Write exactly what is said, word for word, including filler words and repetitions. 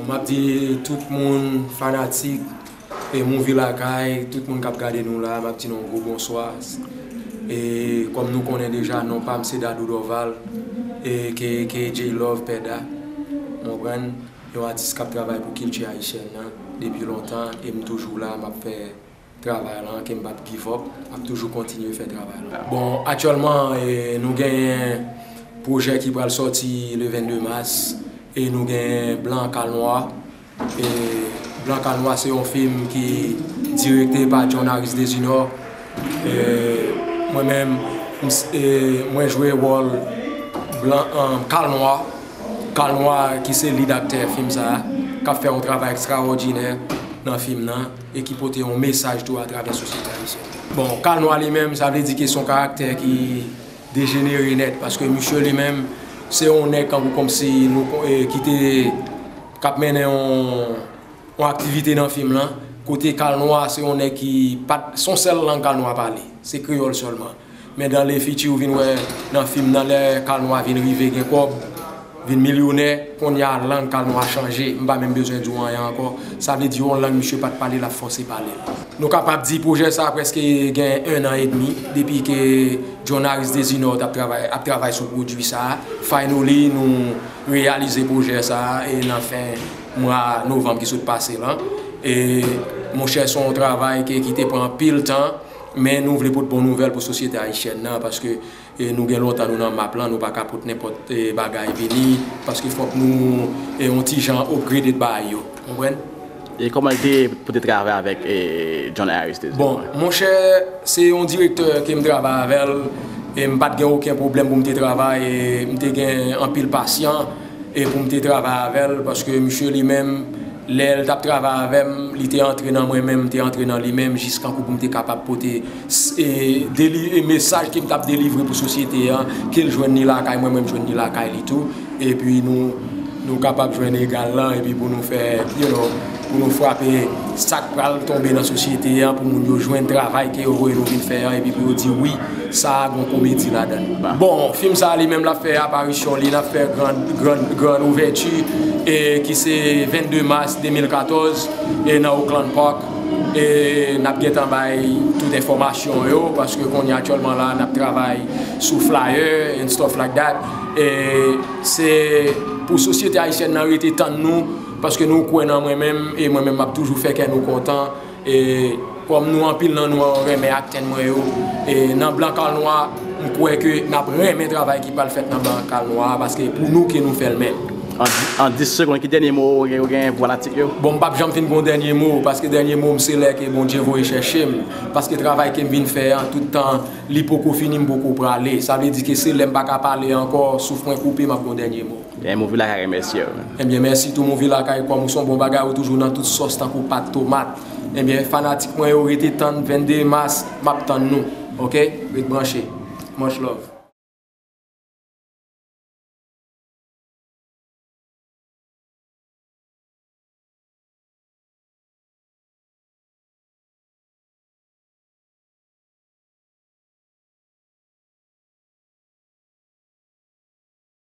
M ap di tout moun, fanatik, e Movie Lakay, tout moun k ap gade nou la, m ap di nou yon gwo bonswa. E kòm nou konnen deja, non pa m se Dadou Dorval, e ke, ke J Love Pèda. Ou konprann? Yon atis k ap travay pou kilti ayisyèn nan depi lontan, e m toujou la, m ap fè travay lan, ke m p ap give up, m ap toujou kontinye fè travay lan. Bon, aktyèlman, e, nou genyen pwojè ki pral sòti le vennde mas, e nou genyen Blan Kal Nwa. E Blan Kal Nwa se yon fim ki direkte pa John Harris Desinor. E mwen menm, m s-, e mwen jwe wòl Blan, e, Kal Nwa. Kal Nwa ki se lead aktè fim sa a, k ap fè yon travay ekstrawòdinè nan fim nan e ki pote yon mesaj tou atravè sosyete ayisyèn. Bon, Kal Nwa li menm, sa vle di ke se yon karaktè ki dejenere nèt, paske misye li menm, se yon nèg kankou kòmsi nou, e, ki te, k ap mennen yon, yon aktivite nan fim lan, kote Kal Nwa se yon nèg ki pa t, se yon sèl lang Kal Nwa pale, se kreyòl sèlman. Men dans le futur, ou vin wè nan fim nan, lè Kal Nwa vin rive gen kòb, vin milyonè, kounye a lang Kal Nwa chanje. M pa menm bezwen di w anyen ankò. Sa vle di yon lang misye pa t pale, l ap fòse pale l. Nou kapab di pwojè sa a prèske gen en an edmi depi ke John Harris Desinor t ap travay, ap travay sou pwodui sa a. Finally, nou reyalize pwojè sa a e nan fen mwa novanm ki sot pase lan. E monchè, se yon travay ke, ki te pran anpil tan, men nou vle pote bon nouvèl pou sosyete ayisyèn nan, paske, e, nou gen lontan nou nan map lan, nou pa ka pote nenpòt, e, bagay vini, paske fòk nou, e, yon ti jan upgraded bagay yo, konprann? E kòman l te pou te travay avèk, e, John Harris te di? Bon, monchè, se yon direktè ke m travay avè l, e m pa t gen okenn pwoblèm pou m te travay, e m te gen anpil pasyan, e pou m te travay avè l, paske misye li menm, lè l t ap travay avè m, li te antre nan mwen menm, m te antre nan li menm, jis kankou pou m te kapab pote, s-, e, deli-, e, mesaj ke m t ap delivre pou sosyete an, ke l jwenn li lakay mwen, mwen m jwenn li lakay li tou. Epi nou, nou kapab jwenn egal lan, epi pou nou fè, you know, pou nou frape sa k pral tonbe nan sosyete an, pou moun yo jwenn travay ke yo voye nou vin fè an, epi pou yo di wi, sa a gon komedi ladan l. Bon, fim sa a li menm l ap fè aparisyon li, n ap fè gran, gran, gran ouvèti, e ki se vennde mas de mil katòz, e nan Oakland Park, e n ap gentan bay tout enfòmasyon yo, paske kounye a aktyèlman la, n ap travay sou flyer and stuff like that, e se pou sosyete ayisyèn nan rete tann nou, paske nou kwè nan mwen menm, e mwen menm m ap toujou fè kè nou kontan, e kòm nou anpil nan nou renmen aktè mwen yo, e nan Blan Kal Nwa, m kwè ke n ap renmen travay ki pral fèt nan Blan Kal Nwa a, paske pou nou ke nou fè l menm. An, an dis segonn, ki dènye mo ou gen, ou gen pou fanatik yo? Bon, m p ap janm fin gon dènye mo, paske dènye mo m se lè ke Bondye voye chèche m, paske travay ke m vin fè an, tout tan li poko fini, m poko prale. Sa vle di ke se lè m pa ka pale ankò, souf mwen koupe, m ap gon dènye mo. Ebyen, Movie Lakay remèsye w. Ebyen, mèsi tou Movie Lakay, kòm ou se yon bon bagay, ou toujou nan tout sòs tankou pat tomat. Ebyen, fanatik mwen yo, rete tann vennde mas, m ap tann nou. Oke? Ret branche. Much love.